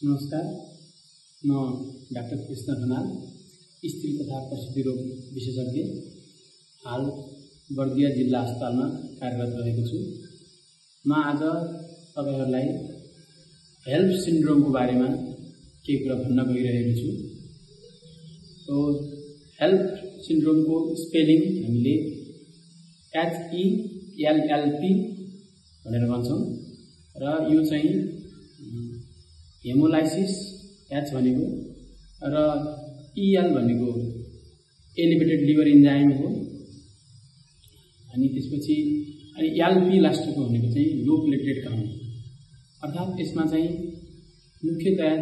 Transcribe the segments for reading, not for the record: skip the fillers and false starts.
नमस्कार, म डाक्टर कृष्ण धनाल, स्त्री तथा प्रसूति रोग विशेषज्ञ, हाल बर्दिया जिल्ला अस्पतालमा कार्यरत रहेको छु। म आज तपाईहरुलाई हेल्प सिन्ड्रोमको बारेमा केही कुरा भन्न गइरहेको छु। तो हेल्प सिन्ड्रोमको स्पेलिङ हामीले HELLP भनेर भन्छौं र यो चाहिँ हेमोलाइसिस H भनेको र EL भनेको एलिभेटेड लिभर इन्जाइम हो। अनि त्यसपछि LP लास्टको भनेको चाहिँ लो प्लेटलेट काउन्ट। अर्थात् यसमा चाहिँ मुख्यतया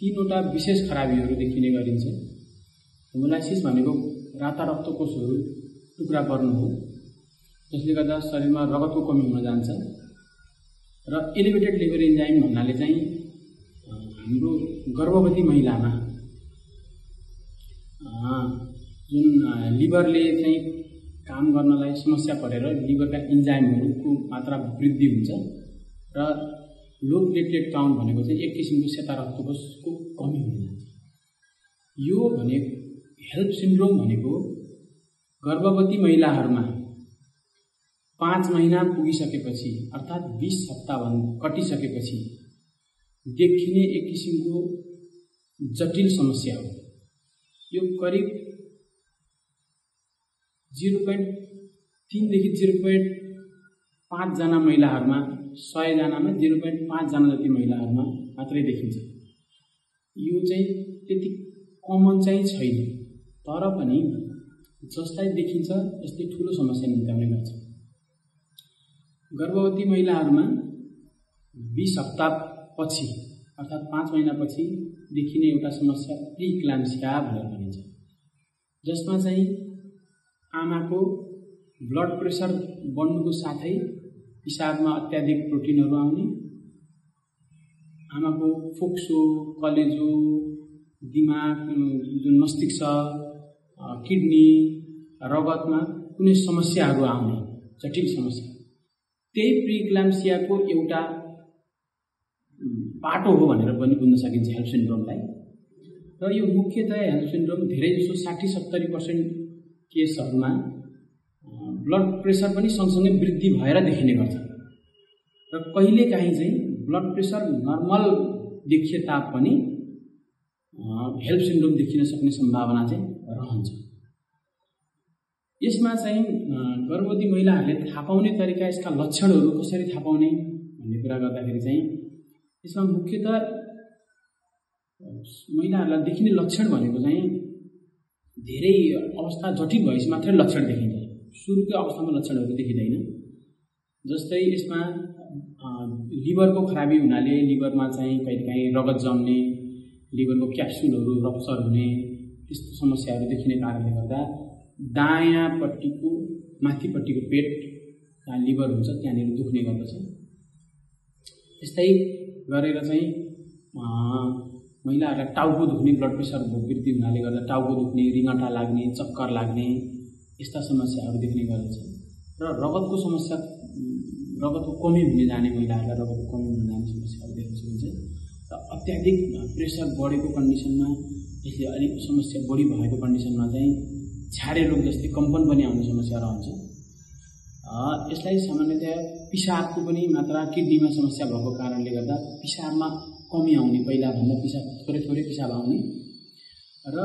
तीनवटा विशेष खराबीहरू देखिने गरिन्छ। हेमोलाइसिस भनेको राता रक्तकोषहरू टुक्रा पर्नु हो, जसले गर्दा शरीरमा रगतको कमी हुन जान्छ। र एलिभेटेड लिभर इन्जाइम भन्नाले चाहिँ हाम्रो गर्भवती महिलामा जुन लिभरले चाहिँ काम गर्नलाई समस्या परेर लिभरका इन्जाइमहरूको मात्रा वृद्धि हुन्छ र लो प्लेटलेट काउन्ट भनेको चाहिँ एक किसिमको सेता रक्तकोषको कमी हुन जान्छ। यो भनेको हेल्प सिन्ड्रोम भनेको गर्भवती महिलाहरूमा 5 महिना पुगिसकेपछि अर्थात् 20 हप्ताभन्दा कटिसकेपछि देखिने एक किसिमको जटिल समस्या हो। यो करिब 0.3 देखि 0.5 जना महिलाहरूमा 100 जनामा 0.5 जना जति महिलाहरूमा मात्रै देखिन्छ। यो चाहिँ त्यति कमन चाहिँ छैन, तर पनि जसलाई देखिन्छ यसले ठूलो समस्या निम्त्याउने गर्छ। गर्भवती महिलाहरूमा 20 हप्ता पछि अर्थात् 5 महिनापछि देखिने एउटा समस्या प्रीक्लाम्सिया भनेर भनिन्छ, जसमा चाहिँ आमाको ब्लड प्रेसर बढ्नुको साथै पिसाबमा अत्याधिक प्रोटिनहरू आउने, आमाको फोक्सो, कलेजो, दिमाग, जुन मस्तिष्क, किडनी, रगतमा कुनै समस्याहरू आउने जटिल समस्या। त्यही प्रीक्लाम्सियाको एउटा बाटो हो भनेर पनि बुझ्न सकिन्छ हेल्प सिन्ड्रोमलाई। र यो मुख्यतया हेल्प सिन्ड्रोम धेरै जसो 60-70% केसहरूमा ब्लड प्रेसर पनि सँगसँगै वृद्धि भएर देखिने गर्छ र कहिलेकाहीँ चाहिँ ब्लड प्रेसर नर्मल देखिए तापनि हेल्प सिन्ड्रोम देखिन सक्ने सम्भावना चाहिँ रहन्छ। यसमा चाहिँ गर्भवती महिलाहरूले थाहा पाउने तरिका, यसका लक्षणहरू कसरी थाहा पाउने भन्ने कुरा गर्दाखेरि चाहिँ यसमा मुख्यतः महिलाहरूलाई देखिने लक्षण भनेको चाहिँ धेरै अवस्था जटिल भएपछि मात्रै लक्षण देखिन्छ। सुरुकै अवस्थामा लक्षणहरू देखिँदैन। जस्तै यसमा लिभरको खराबी हुनाले लिभरमा चाहिँ कहिलेकाहीँ रगत जम्ने, लिभरको क्याप्सुलहरू रप्चर हुने, त्यस्तो समस्याहरू देखिने कारणले गर्दा दायाँपट्टिको माथिपट्टिको पेट जहाँ लिभर हुन्छ त्यहाँनिर दुख्ने गर्दछ। यस्तै गरेर चाहिँ महिलाहरूलाई टाउको दुख्ने, ब्लड प्रेसर वृद्धि हुनाले गर्दा टाउको दुख्ने, रिङटा लाग्ने, चक्कर लाग्ने यस्ता समस्याहरू देख्ने गर्दछ। र रगतको समस्या, रगतको कमी हुने जाने महिलाहरूलाई रगतको कमी हुन जाने समस्याहरू देख्न सकिन्छ। र अत्याधिक प्रेसर बढेको कन्डिसनमा, यसले अलिक समस्या बढी भएको कन्डिसनमा चाहिँ छाडे रोग जस्तै कम्पन पनि आउने समस्या रहन्छ। यसलाई सामान्यतया पिसाबको पनि मात्रा, किडनीमा समस्या भएको कारणले गर्दा पिसाबमा कमी आउने, पहिलाभन्दा पिसाब थोरै पिसाब आउने र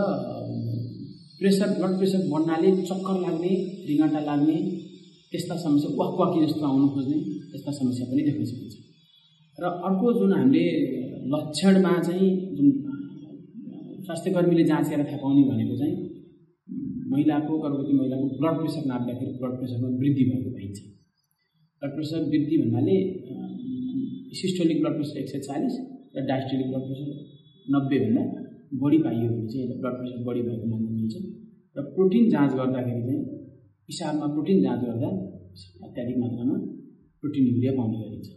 प्रेसर, ब्लड प्रेसर बढ्नाले चक्कर लाग्ने, रिङटा लाग्ने त्यस्ता समस्या, वाकवाकी जस्तो आउनु खोज्ने त्यस्ता समस्या पनि देख्न सकिन्छ। र अर्को जुन हामीले लक्षणमा चाहिँ जुन स्वास्थ्यकर्मीले जाँचेर थाहा पाउने भनेको चाहिँ गर्भवती महिलाको ब्लड प्रेसर नाप्दाखेरि ब्लड प्रेसरमा वृद्धि भएको पाइन्छ। ब्लड प्रेसर वृद्धि भन्नाले सिस्टोलिक ब्लड प्रेसर 140 र डायस्टोलिक ब्लड प्रेसर 90 भन्दा बढी पाइयो भने चाहिँ ब्लड प्रेसर बढी भएको मानिन्छ। र प्रोटिन जाँच गर्दाखेरि चाहिँ पिसाबमा प्रोटिन जाँच गर्दा अत्याधिक मात्रामा प्रोटिन युरिया पाउने गरिन्छ।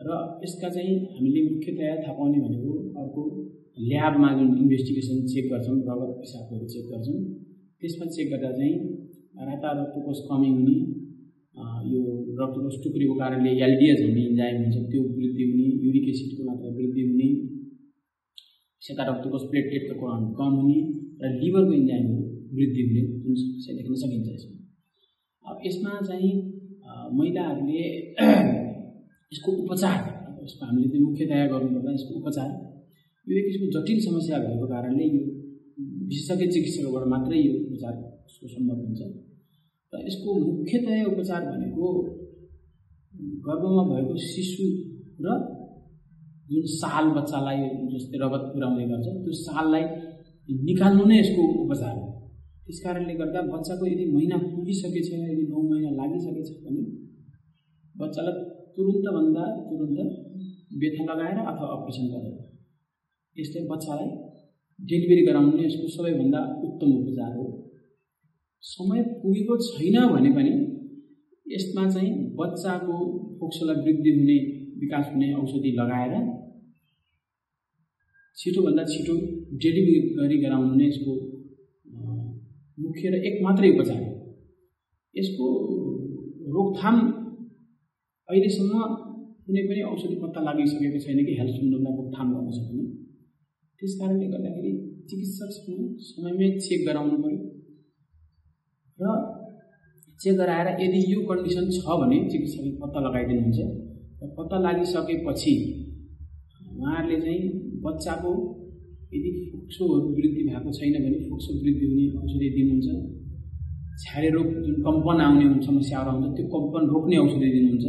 र यसका चाहिँ हामीले मुख्यतया थाहा पाउने भनेको अर्को ल्याबमा जुन इन्भेस्टिगेसन चेक गर्छौँ, रगत पिसाबहरू चेक गर्छौँ, त्यसमा चेक गर्दा चाहिँ राता रक्तकोष कमी हुने, यो रक्तकोष टुक्रेको कारणले एलडिएच भन्ने इन्जाइम हुन्छ त्यो वृद्धि हुने, युरिक एसिडको मात्रा वृद्धि हुने, सेता रक्तकोष प्लेटलेटको कम हुने र लिभरको इन्जाइमहरू वृद्धि हुने जुन समस्या देख्न सकिन्छ यसमा। अब यसमा चाहिँ महिलाहरूले यसको उपचार, यसको हामीले चाहिँ मुख्यतया गर्नुपर्दा यसको उपचार यो एक किसिमको जटिल समस्या भएको कारणले यो विशेषज्ञ चिकित्सकबाट मात्रै यो उपचार सम्भव हुन्छ। र यसको मुख्यतया उपचार भनेको गर्भमा भएको शिशु र जुन साल बच्चालाई जस्तै रगत पुर्याउने गर्छ त्यो साललाई निकाल्नु नै यसको उपचार हो। त्यस कारणले गर्दा बच्चाको यदि महिना पुगिसकेछ, यदि 9 महिना लागिसकेछ भने बच्चालाई तुरुन्तभन्दा तुरुन्त बेथा लगाएर अथवा अपरेसन गरेर यस्तै बच्चालाई डेलिभरी गराउनु नै यसको सबैभन्दा उत्तम उपचार हो। समय पुगेको छैन भने पनि यसमा चाहिँ बच्चाको फोक्सोलाई वृद्धि हुने, विकास हुने औषधि लगाएर छिटोभन्दा छिटो डेलिभरी गराउनु नै यसको मुख्य र एक मात्रै उपचार हो। यसको रोकथाम अहिलेसम्म कुनै पनि औषधि पत्ता लागिसकेको छैन कि हेल्थ सिन्ड्रोमलाई रोकथाम गर्न सक्ने। त्यस कारणले गर्दाखेरि चिकित्सकसँग समयमै चेक गराउनु पर्यो र चेक गराएर यदि यो कन्डिसन छ भने चिकित्सकले पत्ता लगाइदिनुहुन्छ र पत्ता लागिसकेपछि उहाँहरूले चाहिँ बच्चाको यदि फोक्सोहरू वृद्धि भएको छैन भने फोक्सो वृद्धि हुने औषधि दिनुहुन्छ। छाडे रोग जुन कम्पन आउने समस्याहरू आउँछ त्यो कम्पन रोक्ने औषधि दिनुहुन्छ।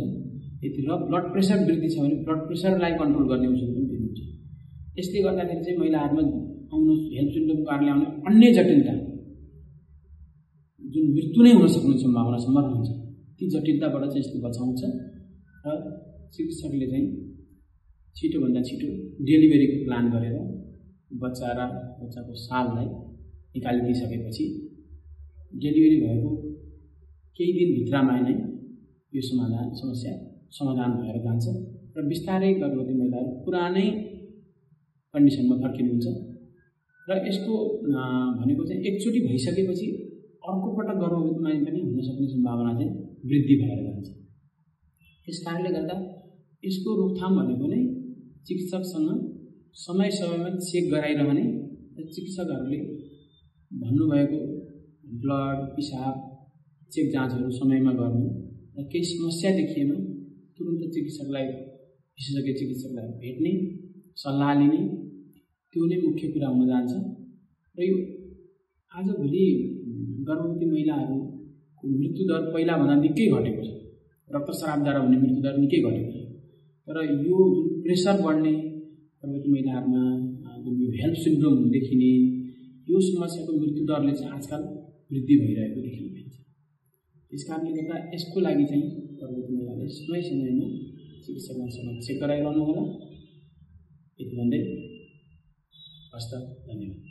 यदि ब्लड प्रेसर वृद्धि छ भने ब्लड प्रेसरलाई कन्ट्रोल गर्ने औषधि पनि दिनुहुन्छ। यसले गर्दाखेरि चाहिँ महिलाहरूमा आउनु हेल्थ सिन्ड्रोमको कारणले आउने अन्य जटिलता जुन मृत्यु नै हुन सक्ने सम्भावनासम्म रहन्छ ती जटिलताबाट चाहिँ यसले बचाउँछ र चिकित्सकले चाहिँ छिटोभन्दा छिटो डेलिभरीको प्लान गरेर बच्चा र बच्चाको साललाई निकालिदिइसकेपछि डेलिभरी भएको केही दिनभित्रमा नै यो समस्या समाधान भएर जान्छ र बिस्तारै गर्भवती महिलाहरू पुरानै कन्डिसनमा फर्किनुहुन्छ र यसको भनेको चाहिँ एकचोटि भइसकेपछि अर्को पटक गर्भवतीमा पनि हुन सक्ने सम्भावना चाहिँ वृद्धि भएर जान्छ। यस कारणले गर्दा यसको रोकथाम भनेको नै चिकित्सकसँग समय समयमा चेक गराइरहने र चिकित्सकहरूले भन्नुभएको ब्लड, पिसाब चेक जाँचहरू समयमा गर्ने र केही समस्या देखिएमा तुरुन्त चिकित्सकलाई, विशेषज्ञ चिकित्सकलाई भेट्ने, सल्लाह लिने त्यो नै मुख्य कुरा हुन जान्छ। र यो आजभोलि गर्भवती महिलाहरूको मृत्युदर पहिलाभन्दा निकै घटेको छ। रक्तस्रावद्वारा हुने मृत्युदर निकै घटेको छ। तर यो जुन प्रेसर बढ्ने गर्भवती महिलाहरूमा जुन यो हेल्थ सिन्ड्रोम देखिने यो समस्याको मृत्युदरले चाहिँ आजकल वृद्धि भइरहेको देखिन पाइन्छ। त्यस कारणले गर्दा यसको लागि चाहिँ गर्भवती महिलाले समय समयमा चिकित्सकसँग चेक गराइरहनु होला। यति भन्दै हस्त, धन्यवाद।